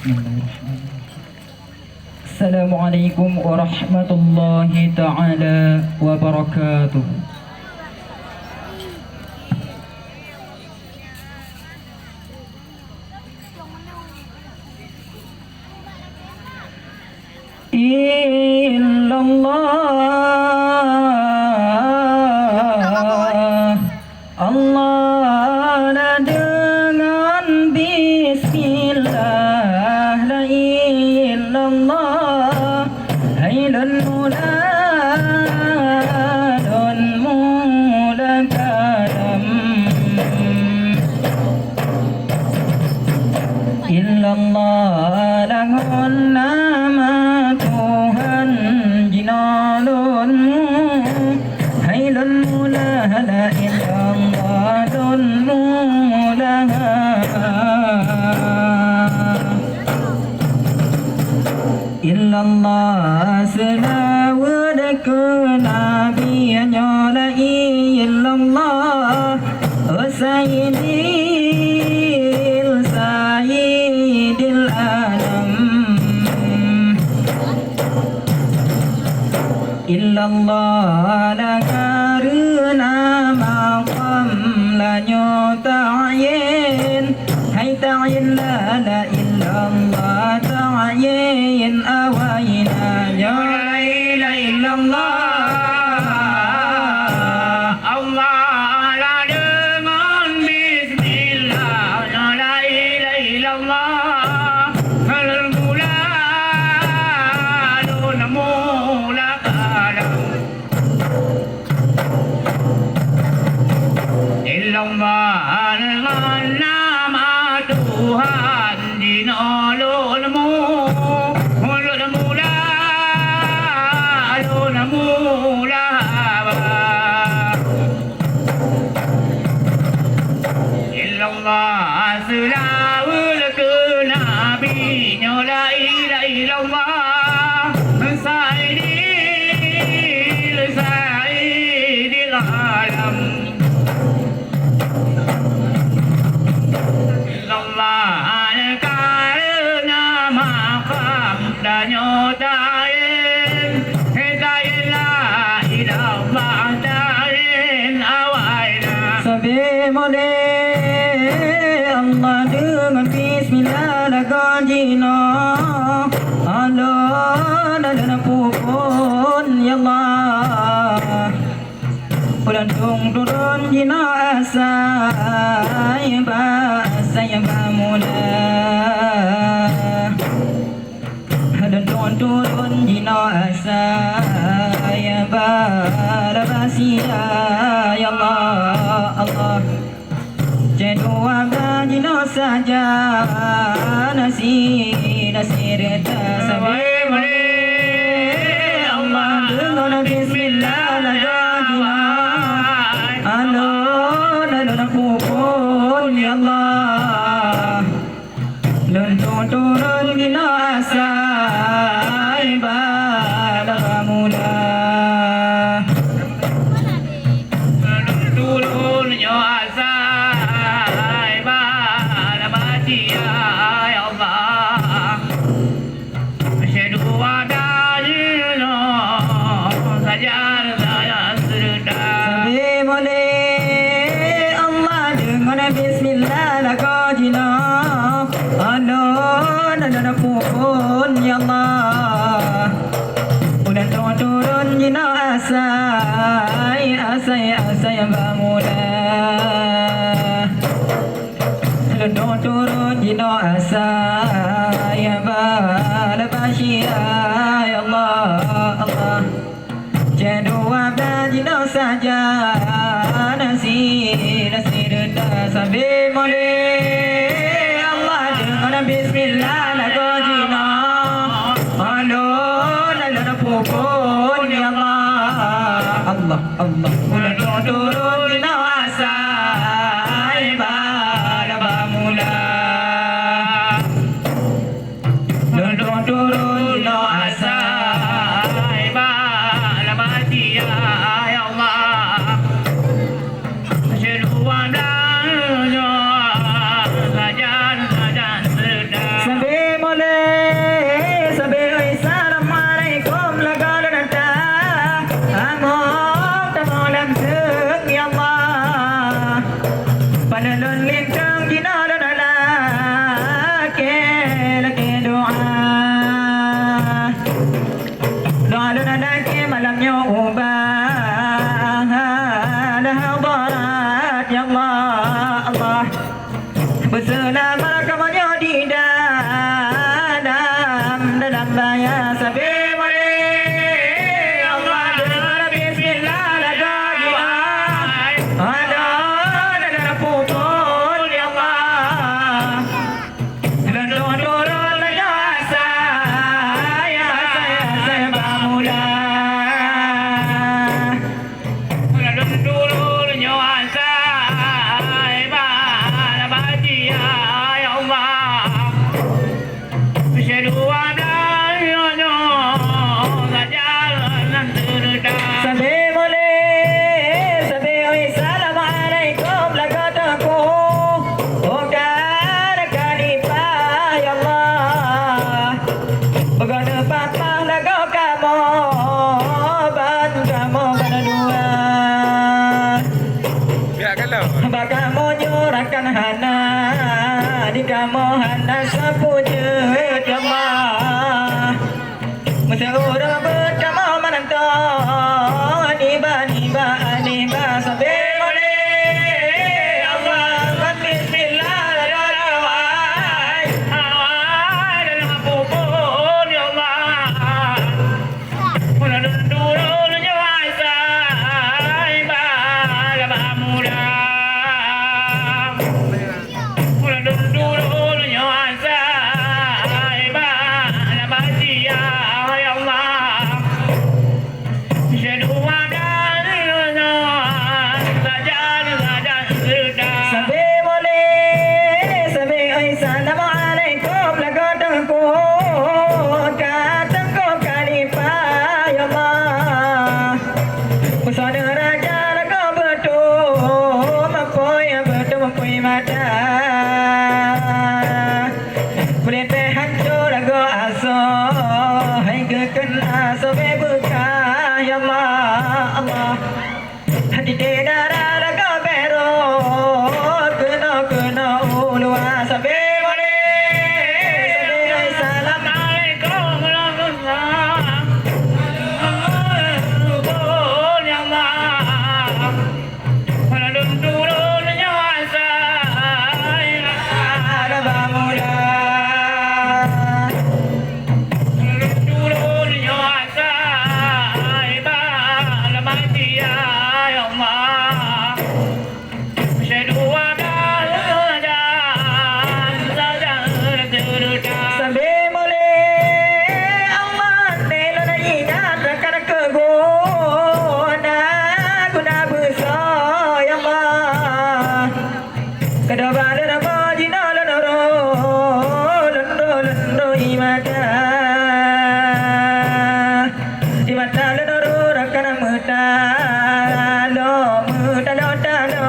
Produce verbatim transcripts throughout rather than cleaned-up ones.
Bismillahirrahmanirrahim. Assalamualaikum warahmatullahi taala wabarakatuh. Illallah, Allah, deungon bismillah, la illallah, hai lôn mula, lôn mula kalam. Illallah, deungon nama Tuhan jinoe lôn mu-, hai lôn mula, la illallah, lôn mula. Illallah, seulaweuet keu Nabi nyoe, la illallah, oh Sayyidil, Sayyidil Alam. Illallah, la kareuna maqam, la nyoe ta'yin, hai ta'yin la, la illallah, ta'yin awai na nyoe la ilaha illallah. Allah, la deungon bismillah, la ilaha illallah. Lôn mula, lôn mula kalam. Illallah, deungon nama Tuhan jinoe lôn mu-, lôn mula, lôn mula haba. Illallah, seulaweuet keu Nabi nyoe, la ilaha illallah, Sayyidil, Sayyidil Alam. Illallah, kareuna maqam tanyoe ta'yin, ta'yin la ilaha illallah, ta'yin awai na. Sabe mulai Allah deungon bismillah lagoe jinoe. Alon, alon pukon, ya Allah. Ulôn tueng turun jinoe asai ba, asai ba mula. Ulôn tueng turun jinoe asai ba, ba sia, ya Allah, Allah. Cedua blah jinoe saja nasi, nasi reta sabe. Wahai Allah, deungon bismillah lagoe jinoe. Alon, alon pukon, ya Allah. Lôn tueng turun jinoe asai ba, ba mula. Lôn tueng turun nyoe asai ba, ba sia, ya Allah. Syedua blah jinoe saja, saja seureuta. Sabe mulai Allah deungon bismillah lagoe jinoe. Alon, alon pukon, ya Allah. Ulôn tueng turun jinoe asai, asai, asai ba mula. Lôn tueng turun jinoe asai ba, ba sia, ya Allah, Allah. Cedua blah jinoe saja nasi, nasi reta sabe mulai. Allah deungon bismillah lagoe jinoe. Alon, alon pukon, ya Allah. Allah, Allah. Ulôn tueng turun jinoe asai ba, ba mula. Lôn tueng turun jinoe asai ba, ba sia, ya Allah. Syedua blah jinoe saja, saja seureuta. Sabe mulai Pujoe teuma. Meuseureueng beutama mantong, nibak-nibak, nibak sabe oleh Allah. Bismillah, ya Allah. Awai, dalam kubur, ya Allah. Mula lôn turun nyoe asai bak Laba Muda. Mula lôn turun nyoe asai bak Laba Sia, ya Allah. Syedua dan sajan, sajan. Sabe moleh, sabe oi, assalamualaikum, lagoe teungku, ka teungku khalifah, ya Allah. Peusada raja lagoe beutôi, meupeue beutôi, meupeue mata. Kulét pih hanco lagoe asoe, hai geukheun asoe beuka, ya Allah, Allah. Hati dara lagoe bero, keunoe, keunoe u luwa sabe moleh, sabe salam. Assalamualaikum warahmatullahi wabarakatuh. Ya Allah. Mula lôn turun nyoe asai bak Laba Muda. Mula lôn turun nyoe asai bak Laba Sia, ya Allah. Syedua dan sajan, sajan. Sabe moleh Allah, lôn ingat rakan keu guna, guna beusoe, ya Allah. Keudua bak lôn abah jinoe lôn uroe, lôn uroe, lôn uroe i mata. Di mata lôn uroe rakan meutalo, meutalo, talo,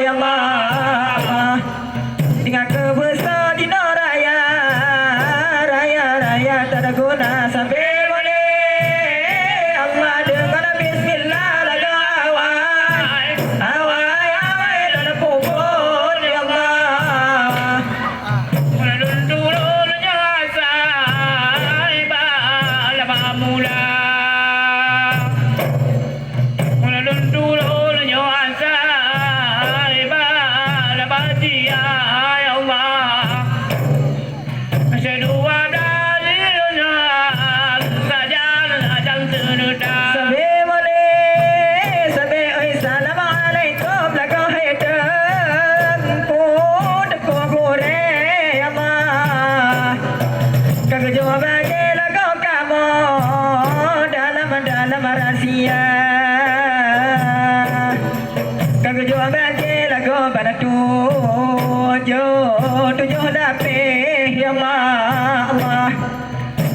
ya Allah. Ingat keu beusoe jinoe raya, raya, raya teuh guna sabe moleh. Allah deungon bismillah lagoe awai, awai, awai dalam kubur, ya Allah. Mula lôn turun nyoe asai bak Laba Muda. Mula lôn turun nyoe asai bak Laba Sia, ya Allah. Syedua dan sajan, sajan seureuta. Sabe moleh, sabe oi, assalamualaikum, lagoe hai teungku, teungku gurée, ya Allah. Ka geujok bajée lagoe kamoe dalam, dalam rahsia. Ka geujok bajée lagoe bak tujoh, tujoh lapéh, ya Allah, Allah.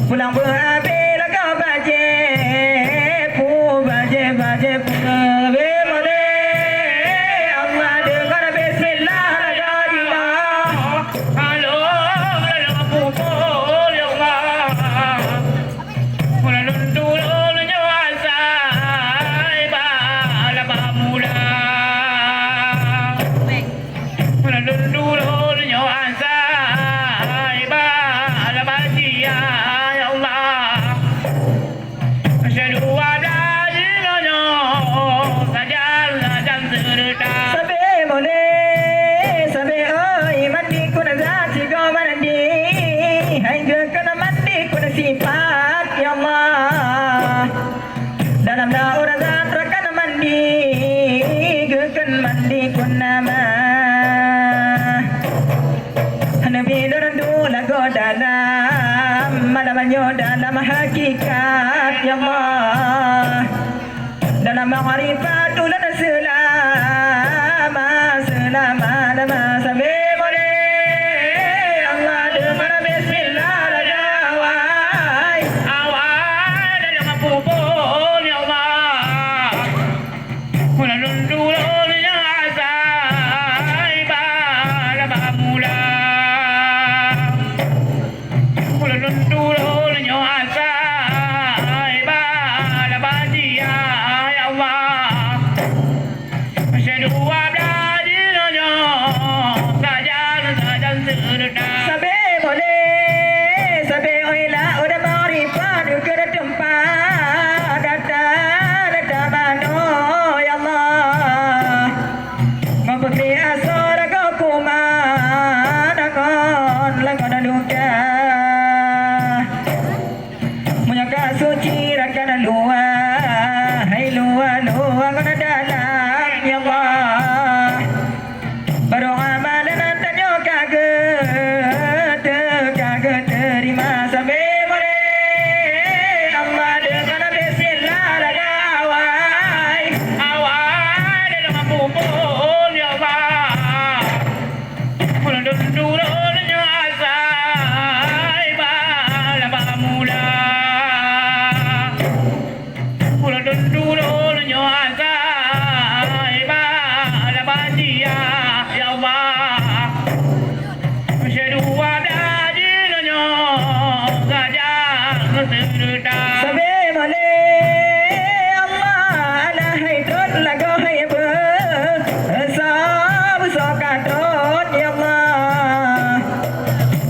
Pulang beuabéh lagoe bajée, pu bajée, bajée pu. Sabe moleh Allah deungon bismillah lagoe jinoe. Halo, halo, pukul, ya Allah. Mula lôn turun nyoe asai bak Laba Muda. Mula lôn turun nyoe asai bak Laba Sia, ya Allah. Syedua dan nyoe sajan, sajan seureuta. Sabe moleh, sabe oi, mandi keu nazar sigoe mandi. Hai geukheun mandi keu sipat, ya Allah. Dalam daurah zat rakan mandi, geukheun mandi keu nama. Hana pih lôn duek lagoe dalam, malam nyoe dalam hakikat, ya Allah. Dalam makrifat ulôn seulama, seulama-lama sabe moleh. Allah deungon bismillah lagoe awai, awai dalam kubur, ya Allah. Mula lôn turun nyoe asai bak Laba Muda. Mula lôn turun nyoe asai bak Laba Sia, ya Allah.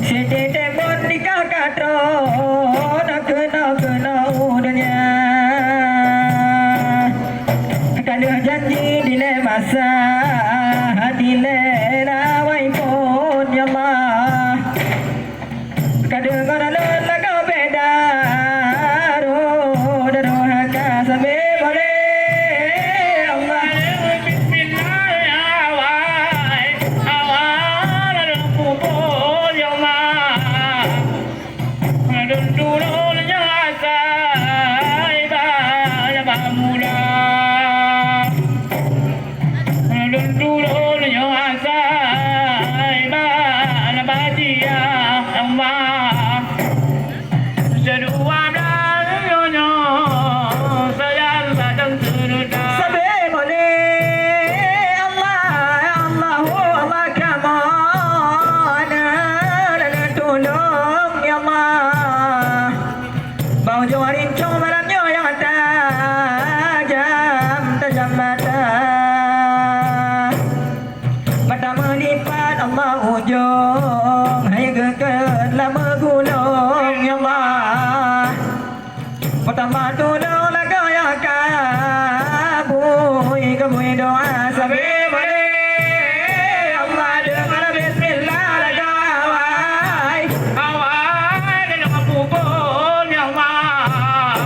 Siti Timun nikah ka troh, na keunoe-keunoe u donya. Ka lheueh janji dilèe masa, dilèe lawai phon, ya Allah. Ka deungö lôn lagoe beda, roh, roh ka sabe boleh. Allah. Bismillah, ya Allah. Awai, awai, lalu pukul, ya Allah. Lôn turun nyoe asai bak, bak mula. Lôn turun nyoe asai bak, bak dia Allah. Seudua blah nyoe sajan-sajan seureuta. Sabe boleh Allah, Allahu Allah kamoe neulheueh tulông, ya Allah. Bak ujông rincong malam nyoe nyang tajam, tajam mata. Mata meulipat Allah ujông, hai geukheun lam meugulông, ya Allah. Peutama tulông lagoe nyang ka bui, ka bui doa sabe boleh. Allah deungon bismillah lagoe awai, awai deungon pukul, ya Allah.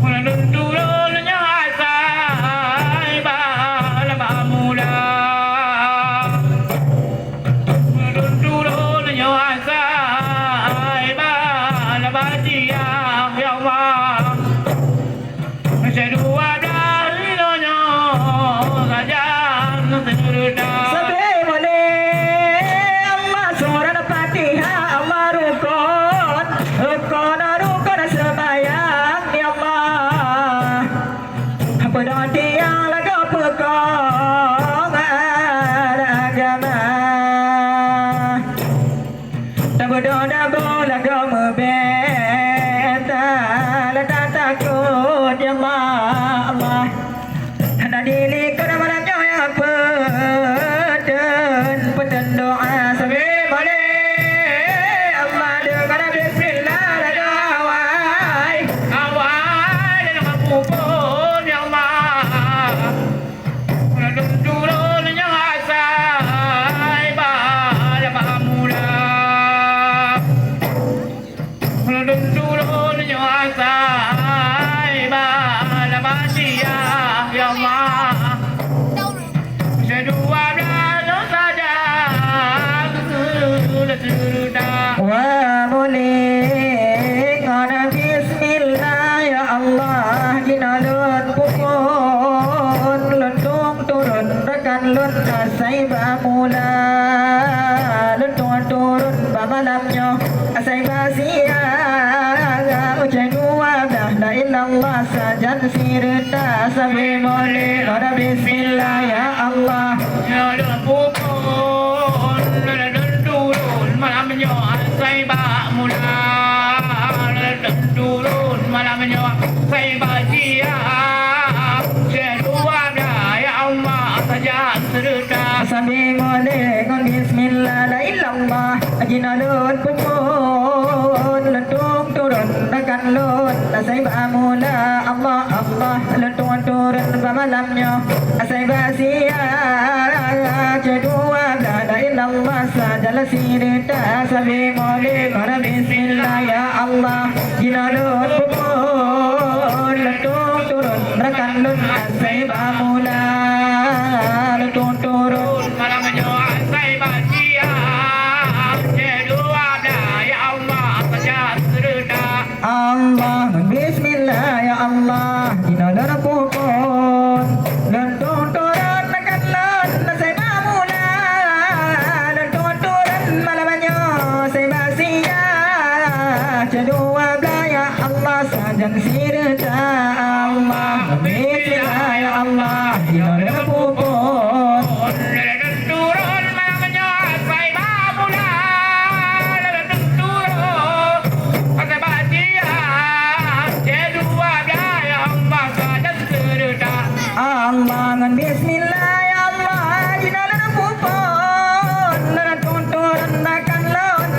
Lôn turun nyoe asai bak, bak mula. Lôn turun nyoe asai bak, bak dia, ya Allah. Seudua blah nyoe sajan seureuta. Sabe boleh Allah, surat Fatihah Allah rukon, rukon, rukon seumayang, ya Allah. Peudong tiang lagoe peukong agama. Tabeudôh dabo lagoe meubeta, lé tatakot, ya Allah, Allah. Hana dilikot malam nyoe nyang peuteun, peuteun doa sabe boleh. Allah deungon bismillah lagoe awai, awai deungon pukul, ya Allah. Lôn turun nyoe asai bak, bak mula. Lôn turun nyoe asai bak, bak dia, ya Allah. Seudua blah nyoe sajan seureuta. Wa mulika ngon bismillah, ya Allah, jinoe lôn pukon, lôn tueng turun rakan lôn asai bak mula, lôn tueng turun bak malam nyoe asai bak siang, ucai dua blah la ilaha illallah sajan seureuta sabe mulai ngon bismillah, ya Allah. Ya lôn pukon, lôn turun malam nyoe asai bak mula, lôn turun malam nyoe asai bak siang, ucai dua blah ya Allah sajan seureuta. Sabe mulai ngon bismillah la ilaha illallah, jinoe lôn pukon, lôn tueng turun rakan lôn asai bak mula, Allah, Allah, lôn tueng turun bak malam nyoe asai bak siang, ucai dua blah la ilaha illallah sajan seureuta sabe mulai ngon bismillah, ya Allah. Jinoe lôn pukon, lôn tueng turun rakan lôn asai bak mula, lôn tueng turun malam nyoe asai bak siang, ucai dua blah ya Allah sajan seureuta. Allah ngon bismillah, ya Allah, jinoe lôn pukon, lôn tueng turun rakan lôn asai bak mula, lôn tueng turun malam nyoe asai bak siang, ucai dua blah ya Allah sajan seureuta, Allah ngon bismillah, ya Allah, jinoe lôn pukon. Lôn turun malam nyoe asai bak mula, lôn turun asai bak siang, ucai dua blah ya Allah sajan seureuta. Allah ngon bismillah, ya Allah, jinoe lôn pukon, lôn tueng turun rakan lôn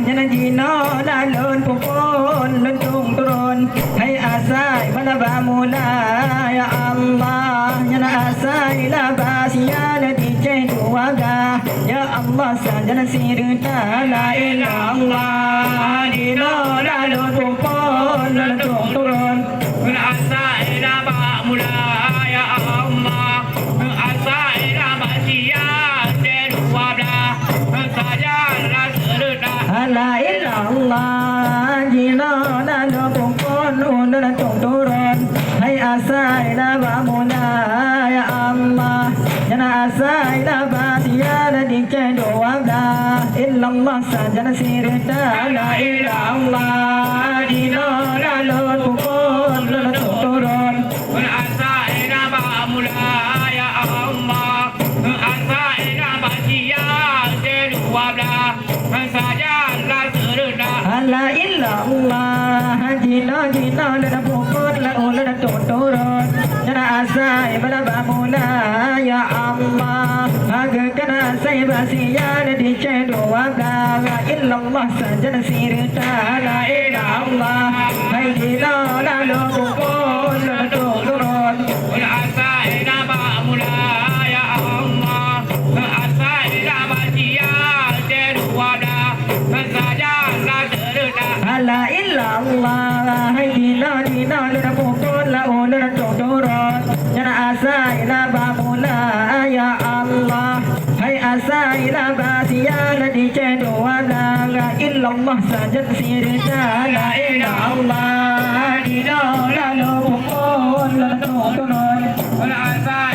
Nyan jinoe lalôn peuphon lôn tueng turôn. Hai asai bala bak mula, ya Allah. Nyan asai laba sia lé di céh dua blah. Ya Allah, sajan sireuta la ilaha illallah. Jinoe lalôn peuphon lôn tueng turôn. Asai laba mula, ya Allah. Asai laba sia lé dua blah. Sajan sireuta. La ilaha illallah, jinoe lalôn peuphon ulôn tueng turôn. Hai asai laba mula, ya Allah. Nyan asai laba sia lé di céh dua blah. Illallah sajan sireuta la ilaha illallah. Jinoe lalôn peuphon lôn tueng turôn. Asai laba mula, ya Allah. Asai laba sia lé dua blah. Sajan sireuta. La ilaha illallah, jinoe, jinoe lôn peuphon lôn tueng turôn. Nyan asai bala bak mula, ya Allah. Hageukan asai bak sia lé di céh dua blah. Illallah sajan sireuta la ilaha illallah. Hai jinoe lalôn peuphon lôn tueng turôn. Asai laba mula, ya Allah. Asai laba sia lé dua blah. Sajan sireuta. La ilaha illallah, hai jinoe, jinoe lôn peuphon lôn tueng turôn. Nyan asai laba mula, ya Allah. Hai asai laba sia lé di céh dua blah. Illallah sajan sireuta la ilaha illallah. Jinoe lalôn peuphon lôn tueng turôn. Asai